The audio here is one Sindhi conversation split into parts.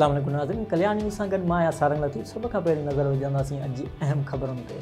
اسلام عليڪم ناظرين ڪلياڻ نيوز سان گڏ مان آهيان سارنگ لطيف سڀ کان پهرين نظر وجهنداسين اڄ جي اهم خبرن تي.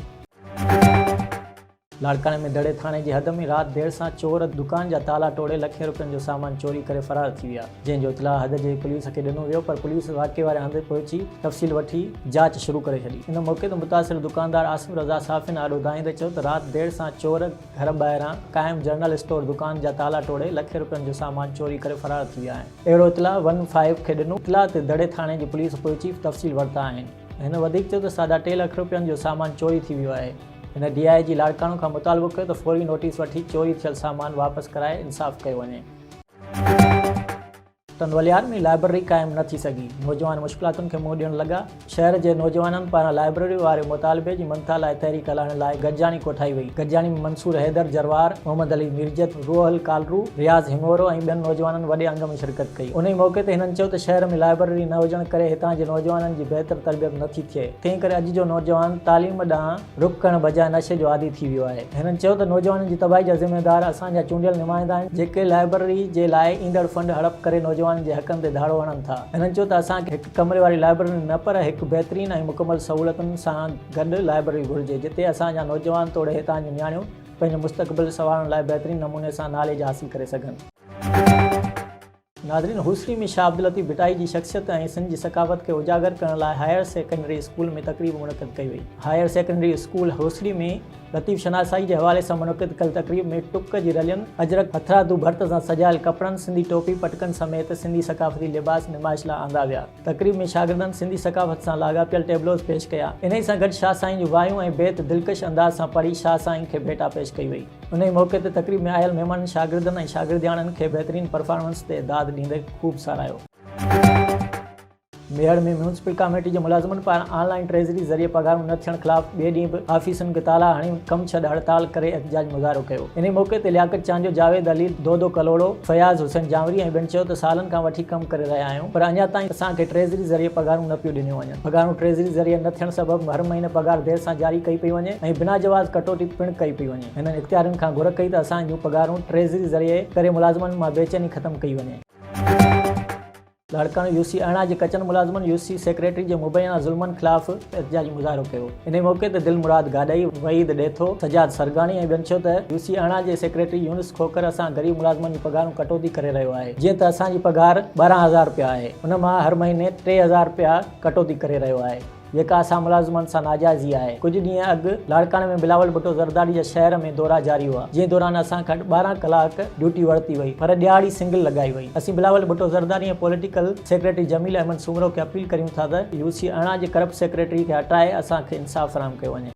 لاڙڪاڻي ۾ دڙي ٿاڻي جي حد ۾ رات دير سان چور دڪان جا تالا ٽوڙي لکين روپين جو سامان چوري ڪري فرار ٿي ويا جنهن جو اطلاع حد جي پوليس کي ڏنو ويو پر پوليس واقعي واري هنڌ پهچي تفصيل وٺي جاچ شروع ڪري ڇڏي ان موقعي تي متاثر دڪاندار عاصم رضا صحافين آڏو دانهيندي چيو ته رات دير سان چور گهر ٻاهران قائم جنرل اسٽور دڪان جا تالا ٽوڙي لکين روپين جو سامان چوري ڪري فرار ٿي ويا آهن. اهڙو اطلاع ون فائيو کي ڏنو، اطلاع تي دڙي ٿاڻي جي پوليس پهچي تفصيل ورتا آهن. هن وڌيڪ چيو ته ساڍا ٽي لک روپين جو سامان چوري ٿي ويو آهي. هن ڊي I جي لاڙڪاڻو کان مطالبو ڪيو ته فوري نوٽيس وٺي چوري ٿيل سامان واپس ڪرائي انصاف ڪيو وڃي. ٽنڊوالهيار ۾ لائبرري قائم نه ٿي سگهي، نوجوان مشڪلاتن کي منهن ڏيڻ لڳا، شهر جي نوجوانن پاران لائبريري واري مطالبي جي مڃتا لاء تحريڪ هلائڻ لاء گڏجاڻي ڪوٺائي وئي. گڏجاڻي ۾ منصور حيدر جروار، محمد علي ميرجت، روحل ڪالرو، رياض هڱورو ۽ ٻين نوجوانن وڏي انگ ۾ شرڪت ڪئي. انهي موقعي تي هنن چيو ته شهر ۾ لائبريري نه هجڻ ڪري هتان جي نوجوانن جي بهتر تربيت نه ٿي ٿئي، تنهن ڪري اڄ جو نوجوان تعليم ڏانهن رخ ڪرڻ بجاء نشي جو عادي ٿي ويو آهي. هنن چيو ته نوجوانن جي تباهي جا ذميوار اسان جا چونڊيل نمائندا آهن جيڪي لائبرري جي لاء ايندڙ فنڊ هڙپ ڪري نوجوانن جي حقن تي ڌاڙو هڻن ٿا. هنن چيو ته اسان کي هڪ ڪمري واري لائبرري نه پر هڪ بهترين ۽ مڪمل سهولتن سان گڏ لائبرري گهرجي جتي اسان جا نوجوان توڙي هتان جون نياڻيون پنهنجو مستقبل سنوارڻ لاء بهترين نموني سان ناليج حاصل ڪري سگهن. ناظرين هوسڙي ۾ شاهه عبداللطيف ڀٽائي جي شخصيت ۽ سنڌ جي ثقافت کي اجاگر ڪرڻ لاء هائير سيڪنڊري اسڪول ۾ تقريب منعقد ڪئي وئي. Higher secondary school Hosri ۾ Latif شناسائي جي حوالي سان منعقد ڪيل تقريب ۾ ٽڪ جي رلين، اجرڪ، هٿرادو ڀرت سان سجايل ڪپڙن، سنڌي ٽوپي، پٽڪن سميت سنڌي ثقافتي لباس نمائش لاء آندا ويا. تقريب ۾ شاگردن سنڌي ثقافت سان لاڳاپيل ٽيبلوز پيش ڪيا. انهي سان گڏ شاهه سائين جون وايون ۽ بيت دلڪش انداز سان پڙهي شاهه سائين کي ڀيٽا پيش ڪئي وئي. انهي موقعي تي تقريب ۾ آيل مهمانن شاگردن ۽ شاگردياڻين کي بهترين پرفارمنس تي داد ڏيندي خوب ساراهيو. ميهڙ ۾ ميونسپل ڪاميٽي جي ملازمن پاران آن لائين ٽريزري ذريعي پگهارون نه ٿيڻ خلاف ٻئي ڏينهن به آفيسن کي تالا هڻي ڪم ڇڏ هڙتال ڪري احتجاج مظاهرو ڪيو. انهي موقعي تي لياقت چانڊيو، جاويد علي، دودو ڪلهوڙو، فياض حسين جانوري ۽ ٻين چيو ته سالن کان وٺي ڪم ڪري رهيا آهيون پر اڃا تائين اسان کي ٽريزري ذريعي پگهارون نه پيون ڏنيون وڃن. پگهارون ٽريزري ذريعي نه ٿيڻ سبب هر مهيني پگهار دير سان جاري ڪئي پئي وڃي ۽ بنا جواز ڪٽوتي پڻ ڪئي پئي وڃي. هنن اختيارين کان گهر ڪئي ته اسان جون پگهارون ٽريزري ذريعي ڪري ملازمن مان بيچيني ختم ڪئي وڃي. لاڙڪاڻو يو سي 18 جي ڪچن ملازمن يو سي سيڪريٽري جي مبينا ظلمن خلاف احتجاجي مظاهرو ڪيو. انهي موقعي تي دل مراد گاڏهي، وحيد ڏيٿو، سجاد سرگاڻي ۽ ٻين چيو ته يو سي 18 جي سيڪريٽري يونس کوکر اسان غريب ملازمن جون پگهارون ڪٽوتي ڪري رهيو آهي جيئن ته اسان جي پگهار 12 هزار رپيا آهي ان مان هر مهيني 3000 رپيا ڪٽوتي ڪري رهيو آهي جيڪا اسان ملازمن سان ناجائزي آهي ڪجهه ڏينهن اڳ لاڙڪاڻي ۾ بلاول ڀٽو زرداري جا شهر ۾ دورا جاري هئا جنهن دوران اسان کان 12 ڪلاڪ ڊيوٽي ورتي وئي پر ڏهاڙي سنگل لڳائي وئي اسين بلاول ڀٽو زرداري ۽ پوليٽيڪل سيڪريٽري جميل احمد سومرو کي اپيل ڪريون ٿا ته يو سي 18 جي ڪرپٽ سيڪريٽري کي هٽائي اسان کي انصاف فراهم ڪيو وڃي.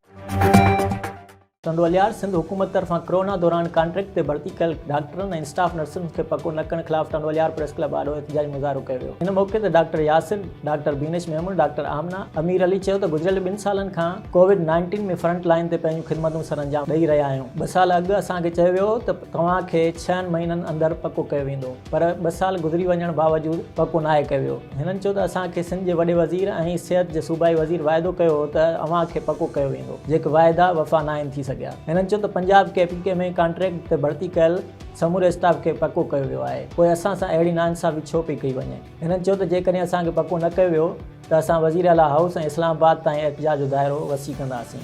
ٽنڊو الهيار، سنڌ حڪومت طرفان ڪرونا دوران ڪانٽريڪٽ تي ڀرتي ڪيل ڊاڪٽرن ۽ اسٽاف نرسن کي پڪو نه ڪرڻ خلاف ٽنڊو الهيار پريس ڪلب آڏو احتجاجي مظاهرو ڪيو ويو. ان موقعي تي doctor Yasir, doctor Binish Memon, doctor Amna, Amir Ali چيو ته گذريل ٻن سالن کان ڪووڊ 19 ۾ فرنٽ لائين تي پنهنجون خدمتون سرانجام ڏئي رهيا آهيون، ٻه سال اڳ اسان کي چيو ويو هو ته توهان کي ڇهن مهينن اندر پڪو ڪيو ويندو پر ٻه سال گذري وڃڻ باوجود پڪو ناهي ڪيو ويو. هنن چيو ته اسان کي سنڌ جي وڏي وزير ۽ صحت جي صوبائي وزير واعدو ڪيو هو ته اوهان کي پڪو ڪيو ويندو جيڪي واعدا وفا ناهن ٿي سگهيا. هنن چيو ته پنجاب ڪي پي ڪي ۾ ڪانٽريڪٽ تي ڀرتي ڪيل سموري اسٽاف کي پڪو ڪيو ويو آهي پوء اسان سان اهڙي ناانصافي ڇو پئي ڪئي وڃي. هنن چيو ته جيڪڏهن اسان کي پڪو نه ڪيو ويو ته اسان وزيراعليٰ هائوس ۽ اسلام آباد تائين احتجاج جو دائرو وسيع ڪنداسين.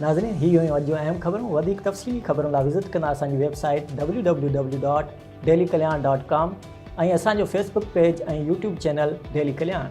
ناظرين هي هيون اڄ جون اهم خبرون وڌيڪ تفصيلي خبرن لاء وزٽ ڪندا اسان جي website www dot daily Kalyan dot com ۽ اسان جو Facebook page ۽ YouTube channel daily Kalyan.